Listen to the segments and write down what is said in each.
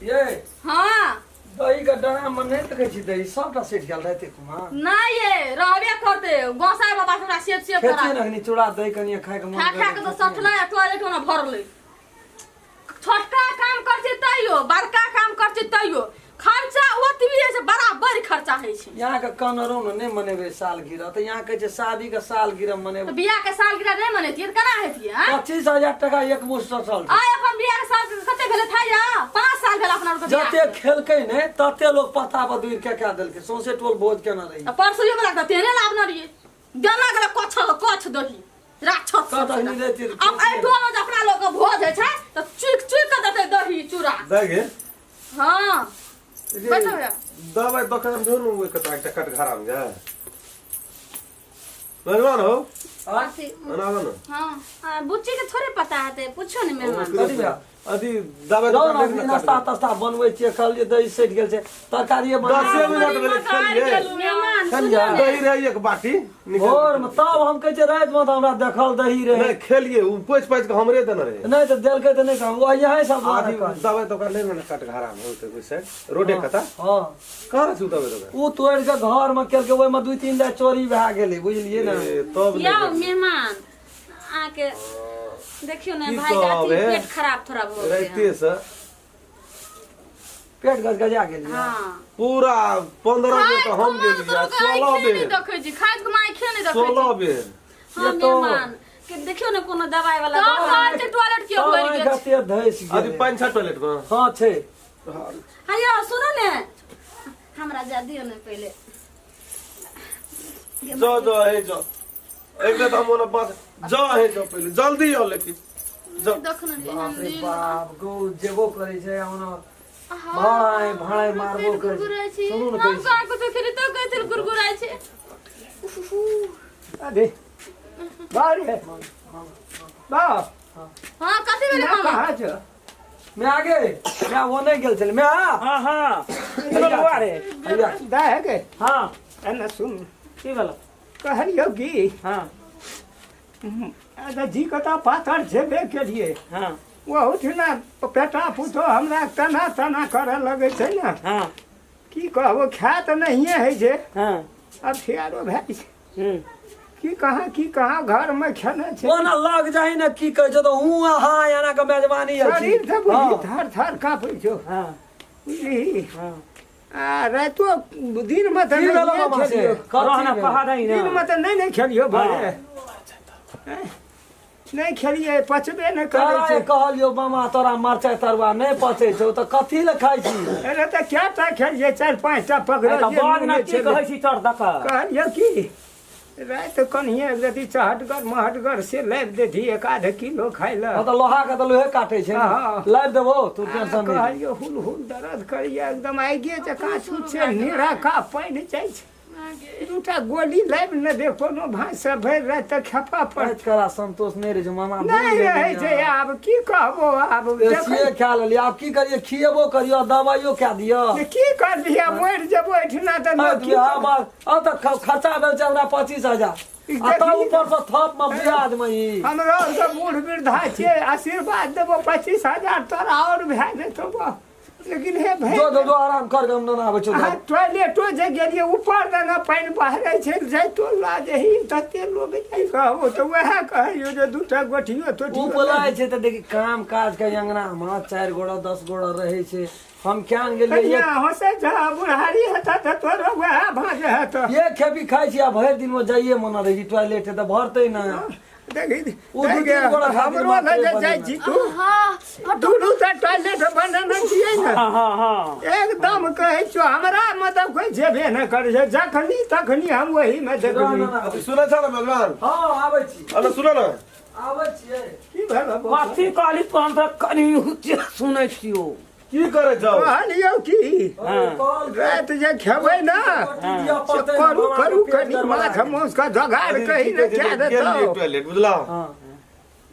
ये हाँ दही के डरा में नहीं देखै छी दही सबटा सटि गेल राति कुमा नहीं ये रहबे करते गोसाई बाबा हमरा सेब सेब खेतिए करा ने अखनी चूड़ा दही कनिए खाय के मन खा खा के तो सठलै आ टॉयलेट ओना भरलै छोटका काम करछै तैयो बड़का काम करछै तैयो खर्चा ओतबी होइ छै बराबर खर्चा होइ छै यहाँ के कनरो ने नहि मनेबै सालगिरह तऽ यहाँ कहै छै शादी के सालगिरह तऽ मनेबै बियाह के सालगिरह नहि मनेतियै तऽ केना हेतियै आँय? 25,000 टका एक मुश्त सटल छै। आइ अपन बियाह के साल कते भेलै था या 5 साल भेल अपना आरके बियाह जते खेलकै ने तते लोग पत्ता पर दूर के कए देलकै सौंसे टोल भोज केने रही आ परसुयो वाला तऽ तेहने लाभ न रहियै गेना गेलै कछ कछ दही राक्षस कत अखनी रहितियै तऽ आब एहि टोल मे जे अपना लोग के भोज होइ छै तऽ चुकि चुकि के देतै दही चूड़ा दे गे हाँ बैठो भैया। दवाई दोकान दो न ओहि कतऽ एकटा कटघरा मे जा मेहमान हो आँय? एना आबऽ ने हाँ आ, बुच्ची के थोड़े पता हेतै पूछो ने मेहमान कथी भैया? अथी दवाई जाउ दोकान ने देख अखनी ने नाश्ता कटघरा। तास्ता बनबै छियै कहलियै दही सटि गेल छै तरकारिए बना दसे मिनट भेलै खेलियै मेहमान खेलियै दही रहै एक बाटी निकालि भोर मे तब हम कहै छियै राति मे तऽ हमरा देखल दही रहै नहि खेलियै ओ पोछि पाछि कऽ हमरे देने रहै नहि तऽ देलकै तऽ नहि कहब ओ यहाँ सब दुआरे आदि कहलियै। दवाई दोकान ले ने कटघरा मे होतै ओहि साइड रोडे कता हँ कहाँ रहै छै उ दवाई दोकान ओ तोड़ि कऽ घर मे केलकै ओहिमे दू तीन टा चोरी भए गेलै बुझलियै ने ए, तब नहि यौ देखलियै। मेहमान अहाँके देखियौ ने की भाई के अथी कहब, हे? पेट खराब थोड़ा भऽ गेलै राइते से पेट गजगजा गेल यऽ। हँ पूरा 15 बेर तऽ हम गेलियै आ 16 नहि बेर देखै छी खाइत के आँखे नहि देखै 16 बेर हँ ये तो- मेहमान के देखियौ ने कोनो दवाई वाला तब दवा। कहै छै टॉयलेट कियो तब भरि गेल आँखि छै एते धसि अथी गेलै पानि छै टॉयलेट मे हँ छै हँ यौ सुनू ने हमरा जा दियौ ने पहिले जो जो हे जो एक बेर तऽ हम ओना पास जो हे जो पहिले जल्दी आओ लेकिन जो देख ने बाप रे बाप गौ जेबो करै छै ओना भाड़ाय भाड़ाय मारबो करै छै सुनू ने हम कहै कहाँ कुछो खेली तो कहै छै गुरगुराइ छै अरे बारे बाप हाँ कथी भेलै ना मामा कहाँ छौ मैं आगे मैं वो नहीं गेल छलै मैं आ हाँ हाँ की भेल बौआ रे भैया दा है के हाँ एना सुन की भेल कहलियौ की हाँ अच्छा जी कता पाथर छेबे केलिए हाँ ओहुठिना पेटा पुतो हमरा तना तना करऽ लगै छै ने हाँ की कहबो खाय तऽ नहिए होइ छै हाँ अब थियारो भए जाइ छै हम्म की कहाँ घर में खेने छै ओना लग जाही ने की कहै छौ तऽ हूँ आ हाँ एना के मेजबानी अछि शरीर तऽ बुझी हाँ। थर थर काँपै छौ हाँ बुझली हाँ आ रातिो दिनमे तऽ की भेलौ नहिए मामा से खेलियौ कथी रहना भेलौ? कहा दही ना दिनमे तऽ नहि ने खेलियौ भरे नहि खेलियै पचबे नहि करै तोरा छै कहलियौ मामा तोरा मरचाइ तरुआ नहि पचै छौ तऽ कथी लए खाइ छी अरे तऽ कए टा खेलियै चारि पाँच टा तऽ पकड़लियै बाग ना मुँहमे की छलै। कहै छी चढ़ दऽ कऽ कहलियै की राति कनिए यदि चहटगर महटगर से लाबि देती एक आध किलो खाइ लए हँ तऽ लोहा के तऽ लोहे काटै छै ने हँ। लाबि देबौ तू टेंशन नहि कहलियै हुल हुल दर्द करैए एकदम आगिए जकाँ छूछे निरा का पानि जाइ छै दूटा गोली लाबि ने दे कोनो भाँसँ भरि राति तऽ खेपा पड़त राति करा संतोष नहि रहै छै मामा नहि रहै छै आब की कहबो आब एसिए खा लेलियै आब की करियै खिएबो करियौ दबाइयो खा दिअ की करबिही आब मरि जेबो एहिठिना तऽ लोक की अब तऽ खर्चा भेल छै हमरा 25,000 आ तब ऊपर से थप में ब्याज में ई हमरो सब बूढ़ वृद्धा छियै आशीर्वाद देबो 25,000 तोरा आओर भए जेतौ बा लेकिन हे भाई जो जो जो आराम कर हम ना आबै छौ अहाँ टॉयलेटो जे गेलियै ऊपर दना पानि बहरै छै जाइतो लाजही तते लोग जाइ कहबो तऽ वएह कहैयो जे दूटा गोठियो तोठियो उपलाय छै तऽ देखी काम काज के अंगना मे चारि गोड़ा 10 गोड़ा रहै छै हम क्यान गेलियै कनिया हँसै छ बुढ़ारी हेतऽ तऽ तोरो वएह भाँज हेतऽ एक खेपी खाइ छी आ भरि दिन मे जाइए मन रहै छै टॉयलेट तऽ भरतै ना देखी ओ दू तीन गोड़ा खातिर हमरो लग मात्रे जाइ बनेने। छी तू दुनू तऽ टॉयलेट बनेने छियै ने हाँ हाँ हाँ एकदम कहै छियौ हमरा मतलब कोइ जेबे नहि करै छै जखनी तखनी हम ओहीमे देखबै ना, ना, अथी सुनै छ ने भगवान हँ आबै छी अरे सुन ने आबै छियै की भेल बौआ? कथी कहली तू हम तऽ कनि सुनै छियौ की करै छौ कहलियौ की हाँ। राति जे खेबै ने से करू करू कनी माछ मांस के जोगाड़ कही ने कए देतौ टॉयलेट बुझला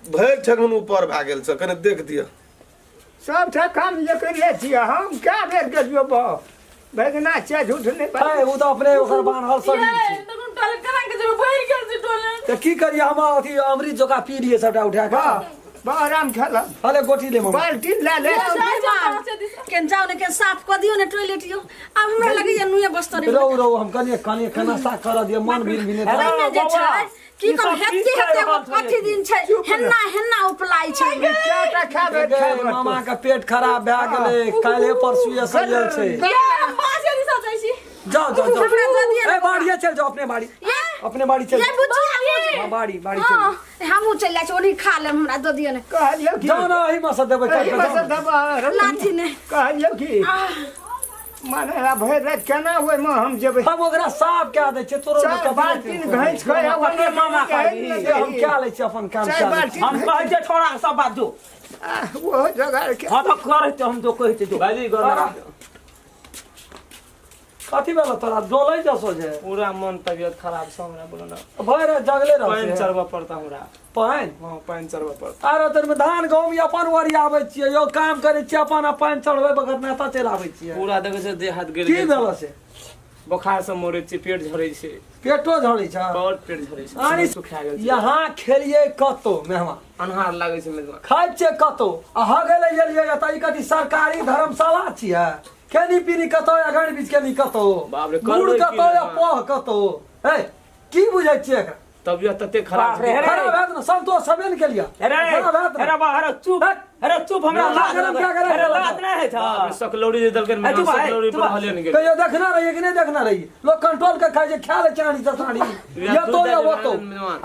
भरि ठेहुन ऊपर भए गेल छै कने देख दिअ सबटा काम जे करिले छियै हम कए बेर गेलियौ बा भगना छै झूठ नहि बाजू। ओ तऽ अपने ओकर बान्हल शरीर छै तखन टॉयलेट केना के जेबै भरि गेल छै टॉयलेट तऽ की करियै हम अथी अमृत जकाँ पी लियै सबटा उठा कऽ बहराम खेलब अरे गोटी ले मामा बाल्टी लए ले केन जाओ ने केन साफ कऽ दियौ ने टॉयलेट यौ आब हमरा लगैया नुए बस्तर रौ रौ हम कनिए कनिए नाश्ता कर दियो मन भी भी नहीं ओहिमे जे छै की ई कम सब की हेते कहि हेते रहल छै? कथी दिन छै हेन्ना हेन्ना उपलाइ छै कएटा खेबै गे, मामा के पेट खराब भए गेलै काल्हे परसुए सरियल छै पाँच दिशा जाइ छी जाओ जाओ जाओ हमरा दऽ दिअ ने ए बाड़िए चल जाओ अपने बाड़ी ये अपने बाड़ी चल ये बुच्ची हाँ, बाड़ी बाड़ी चल हाँ हमहूँ चलि जाइ छी ओन्ही खा लेब हमरा दऽ दिअ ने कहलियौ कि जाओ ना एही में से देबै काटि एही कऽ, में से जाओ ना। देबह, रौ। लाठी ने कहलियौ कि माने आब भरि राति केना ओहिमे हम जेबै हम ओकरा साफ कए दै छियै तोरो चारि बाल्टीन घैंच कऽ आ अपने मामा करबी। हम कए लै छियै अपन काम चारि कए लै बाल्टीन हम कहै छियै छोड़ा सब बात जो आह, ओहो जोगाड़ के हाँ तो करे हम तो कहै छियै जो भाईजी गोर लगा। कथी भेल तोरा डोलै जसो जे पूरा मन तबियत खराब छै हमरा बोलो ना भरि राति जगले पानि रहै चढ़बऽ पड़ता हमरा पानि हाँ पानि चढ़बऽ पड़ता अरे तोर में धान गहूम ई अपन ओरियाबै छियै यौ काम करै छियै अपन आ पानि चढ़बै बखत नेता चलि आबै छियै पूरा देखै छै देह हाथ गिर की गेल भेल से बोखार से मरै छी पेट झरै छै पेटो झड़ै छै बहुत पेट झरै छै आरे सुखा गेल छै यहाँ खेलियै कतौ मेहमान अन्हार लागै छै मेजबान खाइ छियै कतौ आ हगै लए गेलियै एतऽ ई कथी सरकारी धर्मशाला छियै खेनी पीनी कतौ अगण बीच केनी कतौ बाप रे, गुड़ करबै की कतौ या मेहमान? पह कतौ हे की बुझै छियै एकरा तबियत तते खराब बाप रे, छै खराब हैत ने संतोष छबे ने केलियै अरे खराब हैत ने अरे बाहर चुप हट। अरे चुप हमरा माथा लाज गरम क्या करे? अरे लाज नहीं है बाप रे, सकलौरी जे देलकै ए, चुप, ए, सकलौरी चुप। पर हले ने गेल कहियो देखना रहिए कि नहीं देखना रहिए लोग कंट्रोल के खाइ छै खा ले चाणी से साड़ी या तो या वो तो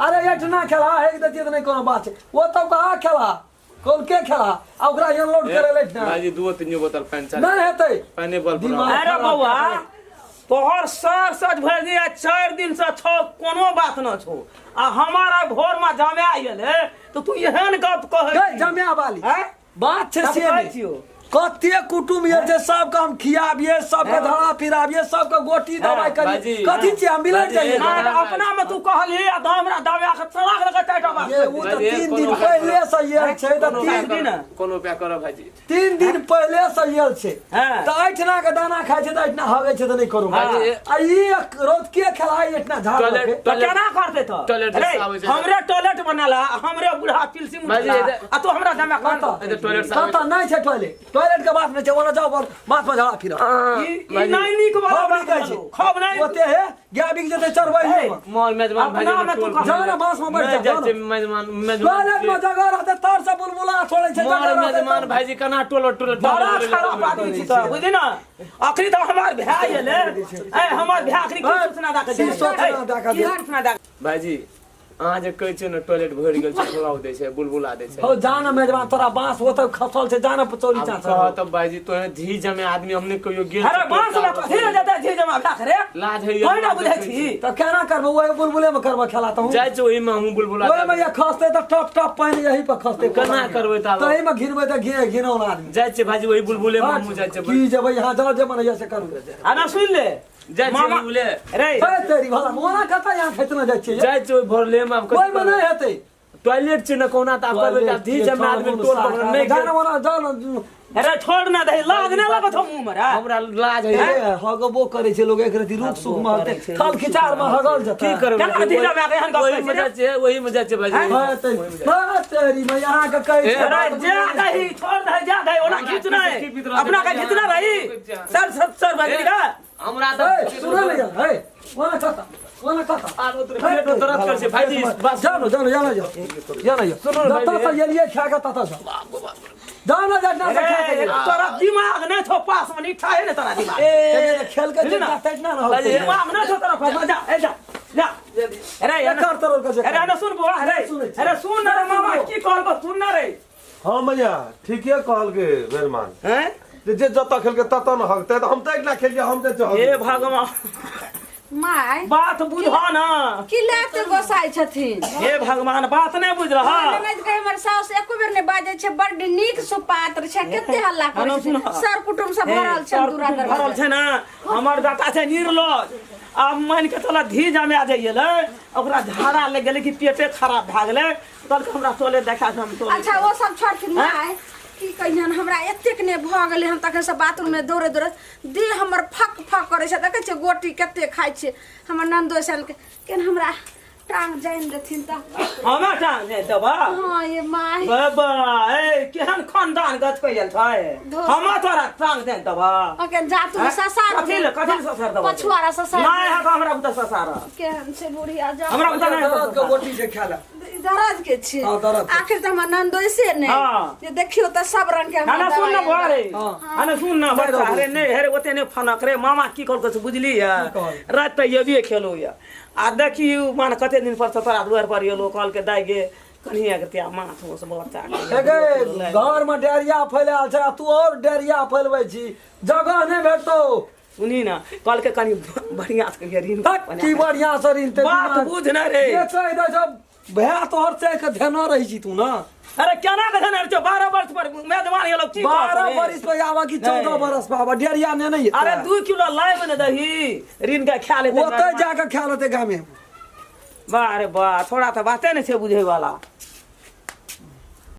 अरे एठना खेला हेक देतियै तऽ नहि कोनो बात छै वो तो कहाँ खेला कौन के खेला आ ओकरा अनलोड करे ले ना भाईजी दूओ तीन बोतल पानि चाही नहीं हेतै पानि बल पर दिमाग अरे खराब बौआ करे। तोहर सर सच भरि दिन आ 4 दिन से छौ कोनो बात न छौ आ हमारा भोर में जमे आयल है तो तू एहन गप कहै गै छी। जमिया वाली हैं? बात छै तब से कहै नहि। छियौ। कते कुटुम्ब ये छै सबके हम खियाबिए सबके धरा फिराबिए सबके गोटी दवाई करी भाईजी, कथी छियै हम बिलट भाईजी, जाइए ना तऽ अपना में तू कहली आ हमरा दवा के चला के लगे चारिटा बात ये ओ तऽ भाईजी, 3 कोनो दिन उपाय पहिले से येल छै तऽ कोनो तीन उपाय दिन। करब, कोनो उपाय करब भाईजी 3 दिन पहिले से येल छै हाँ। तऽ एहिठिना के दाना खाइ छै तऽ एहिठिना हगै छै तऽ नहि करू हाँ। आ ई रोज के खेलाइ एहिठिना झाड़ टॉयलेट लगे। तऽ टॉयलेट केना करतै तऽ टॉयलेट अरे, से आबै छै। हमरे टॉयलेट बनल है हमरे बूढ़ा पिलसी भाईजी, उठला आ तू हमरा जमा कर कतऽ एते टॉयलेट से आबै कतऽ नहि छै टॉयलेट टॉयलेट के बात नहि छै ओना जाओ बोल माथ में झड़ा फिर ई ई नहि नीक वाला खूब बात नीक छै भेलौ। खूब नहि ओते हे गाय बिक जेतै चरबै ए, मोर मेजबान अपना भाईजी में तू टोल कहाँ- जाओ ना बांस में बैठ नहि जा, जाइ जाओ छै ना। मेजबान मेजबान टॉयलेट में जगह रहतै तर से बुलबुला छोड़ै छै मोर जगह रहतै मेजबान तर। भाईजी केना टोल टोल बड़ा खराब आदमी छी तोरा बुझली ना अखनी तऽ हमर भाय एले ए हमर भाय अखनी की सूचना दऽ के की सूचना दऽ के की सूचना दऽ भाईजी अहाँ जे कहै छियै ने टॉयलेट भरि गेल छै फुलाव दै छै बुलबुला दै छै हौ जान मेजबान तोरा बांस ओतऽ खसल छै जान चोरी आब चाचा कह तऽ भाईजी तोहे धी जमे आदमी हमने कहियो गेल अरे बांस में कथी ले जेतै जी जमा भए के रे लाज होइए कोई ना बुझै छी तऽ केना करबो ओहि बुलबुले में करबो खेला तऽ जाइ छै ओहिमे हमहूँ बुलबुला ओहि में ये खसतै तऽ टप टप पानि यही पर खसतै केना करबै तऽ आब? तही में घिनबै तऽ घिने घिनौना आदमी जाइ छै भाईजी ओहि बुलबुले में हमहूँ जाइ छै की जेबै यहाँ जाओ जे मन होइए से करू आ ना सुन ले जाइ छै मामा बुलबुले रे हे तेरी भला मोना कतऽ यहाँ खेतना जाइ छियै जाइ छै ओहि भरले में आब कथी ओहिमे करबै? नहि हेतै टॉयलेट छै ने कहुना तऽ आब करबै तऽ आब धी जमे आदमी टोल पकड़ नहि जान गेल। मोना जान अरे छोड़ ना दे लाज ना लगत हो मुंह में रे हमरा लाज होइए हे हगबो करै छै लोग एक रति रूप सुख में हगतै थल खिचार में हगल जेतै की करबै केना धी जमा के एहन गप ओहि कहै में छै रे? जाइ छै ओहि में जाइ छै भाईजी हे तेरी हे तेरी मैं यहाँ के कहै छै अरे जा दही छोड़ दही जा दही ओना खींचना है अपना का खींचना भाई सर सर सर भाई का हमरा हे तऽ सुन ले हे ओना कता ओना कता आरो तोरे पेट में दर्द करै छै भाईजी बस जानो जानो जानो जाओ जानो जाओ सुनो ने जतऽ भाईजी। से एलियै खा के ततऽ जाओ जानो जा ना से खा के अरे तोरा दिमाग नहीं छो पास में नहीं ठाहे ने तोरा दिमाग ए खेल के बुझली ना? जितना तैतना ना भाईजी, होतै दिमाग नहीं छो तोरा पास में जा ए जा जा अरे एकर तोर के अरे ना सुन बुआ अरे सुनै छी। अरे सुन ना रे मामा की कहल सुन ना रे हाँ मैया ठीके कहलकै मेहमान हैं जे जे जतऽ खेलकै ततऽ ने हगतै तऽ हम तऽ एकला खेलियै हम तऽ हे भगवान माय बात बुझ ना की लाते गोसाइ छथिन हे भगवान बात नहीं बुझ रहा ननद के हमर साउस एको बेर नहि बाजै छै बड्ड नीक सुपात्र छै कते हल्ला करै हँ, छै सुन। सर कुटुम्ब सब भरल छै सर दूरा कुटुम्ब भरल दरवाजा छै ने हमर बेटा छै निर्लज आब मान के चल धी जमा जाइए ओकरा झाड़ा लग गेलै कि पेटे खराब भए गेलै कहलकै हमरा चले देखा हम चले अच्छा ओ सब छोड़थिन माय की कहियन हमरा एतेक ने भऽ गेलै हम तखन से बाथरूममे दौड़े दौड़े देह हमर फक फक करै छै देखै छियै गोटी कते खाइ छियै हमर ननदो के केन हमरा टांग जानि देथिन तऽ हमे टांग जानि देबा हाँ ये माय बाबा ए केहन खानदान गचकैल छै हमे तोरा टांग जानि देबा ओके जा तू ससार कथी ले कथी ले ससार देबा पछुआरा ससार नहि है हमरा बुते ससार केहन छै बुढ़िया जा हमरा बुते नहि दरद के गोटी छै खाय ला दर्द के छी हाँ, दर्द के। आखिर तऽ हमर ननदोइसे ने हाँ। जे देखियो तऽ सब रंग के ना ना सुन ना दवाई भरे हाँ। ना सुन ना बच्चा अरे नहीं अरे ओते नहीं फनक रे मामा की कहलको से बुझली है कहल? रात तऽ ये भी खेलो या आ देखी मान कते दिन पर तोरा दुआर पर एलो कहल के दाइ गे कनिया के त्या माथ होस बच्चा के हे गे घर में डायरिया फैलायल छै आ तू और डायरिया फैलबै छी जगह नहि भेटतौ सुनी ना कहल के कनी बढ़िया से कहिया ऋण तक की बढ़िया से ऋण ते बात बुझ ना रे ये कहि दै छौ भए तोहर से के धेना रहै छी तू ना अरे केना के धन छौ 12 वर्ष पर मेजबान एलो की 12 बरिस पे आवा कि 14 बरस पे आवा डेरिया ने नहीं अरे 2 किलो लाइब ने दही ऋण के खा लेते ओतै जाके खा लेते गामे वाह अरे वाह थोड़ा तऽ बाते नहि छै बुझै वाला